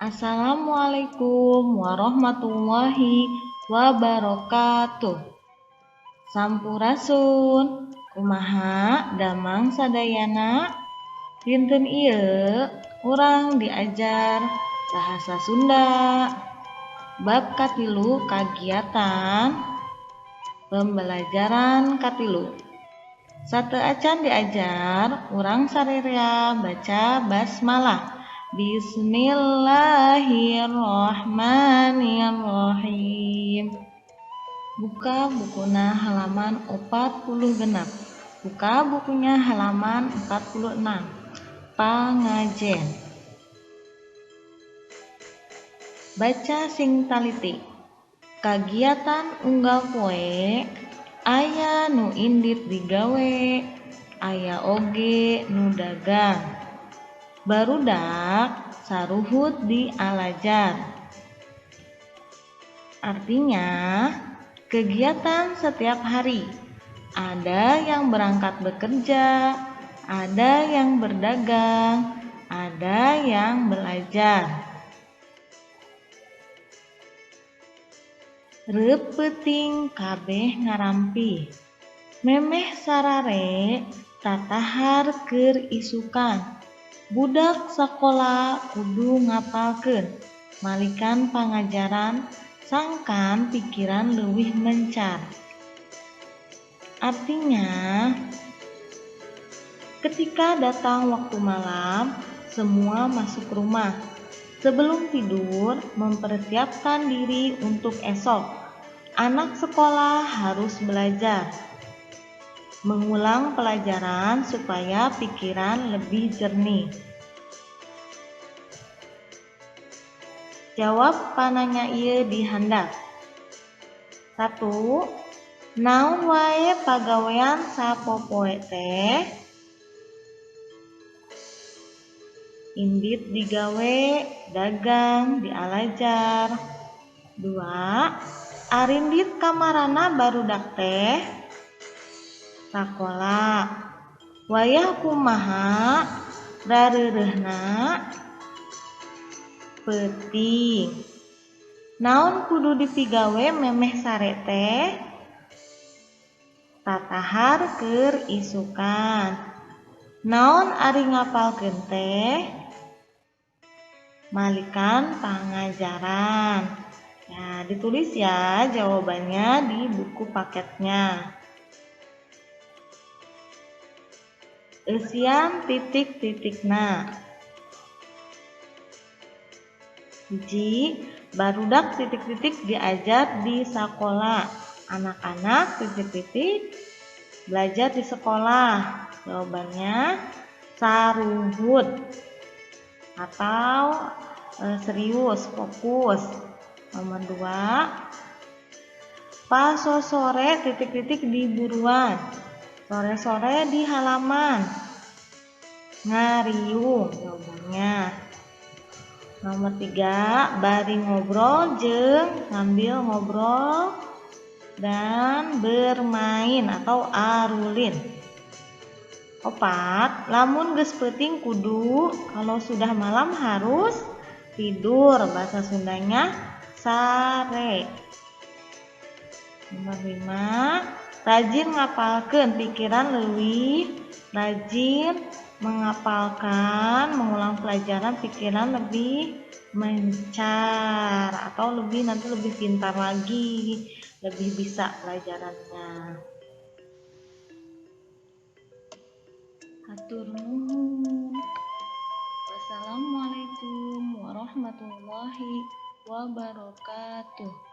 Assalamualaikum warahmatullahi wabarakatuh. Sampurasun, kumaha damang sadayana? Dinten ieu urang diajar bahasa Sunda. Bab katilu, kagiatan pembelajaran katilu. Sateuacan diajar, urang sarerea baca basmalah. Bismillahirrahmanirrahim. Buka bukuna halaman 46. Buka bukunya halaman 46. Pangajen. Baca sing taliti. Kagiatan unggal poe aya nu indit digawe, aya oge nu dagang. Barudak saruhut dialajar. Artinya, kegiatan setiap hari. Ada yang berangkat bekerja, ada yang berdagang, ada yang belajar. Reup peuting kabeh ngarampih. Memeh sarare tatahar keur isukan. Budak sakola kudu ngapalkeun, malikan pangajaran sangkan pikiran leuwih mencar. Artinya, ketika datang waktu malam, semua masuk rumah. Sebelum tidur, mempersiapkan diri untuk esok. Anak sekolah harus belajar. Mengulang pelajaran supaya pikiran lebih jernih. Jawab pananya ieu di handap. 1. Naon wae pagawean sapopoe teh? Indit digawe, dagang, dialajar. 2. Arindit kamarana barudak teh? Sakola. Wayah kumaha rareureuhna? Peuting. Naon kudu dipigawe memeh sare teh? Tatahar keur isukan. Naon ari ngapalkeun teh? Malikan pangajaran. Ya, ditulis ya jawabannya di buku paketnya. Eusian titik-titikna. 1, barudak titik-titik diajar di sekolah. Anak-anak titik-titik belajar di sekolah. Jawabannya saruhut atau serius, fokus. Nomor 2, pasosore titik-titik di buruan. Sore-sore di halaman. Ngariung jawabannya. Nomor 3, bari ngobrol jeung sambil ngobrol dan bermain atau arulin. 4, lamun geus peuting kudu, kalau sudah malam harus tidur. Bahasa Sundanya sare. Nomor 5, rajin ngapalkeun pikiran leuwih rajin mengapalkan, mengulang pelajaran, pikiran lebih mencar atau lebih nanti lebih pintar lagi, lebih bisa pelajarannya. Hatur nuhun. Wassalamualaikum warahmatullahi wabarakatuh.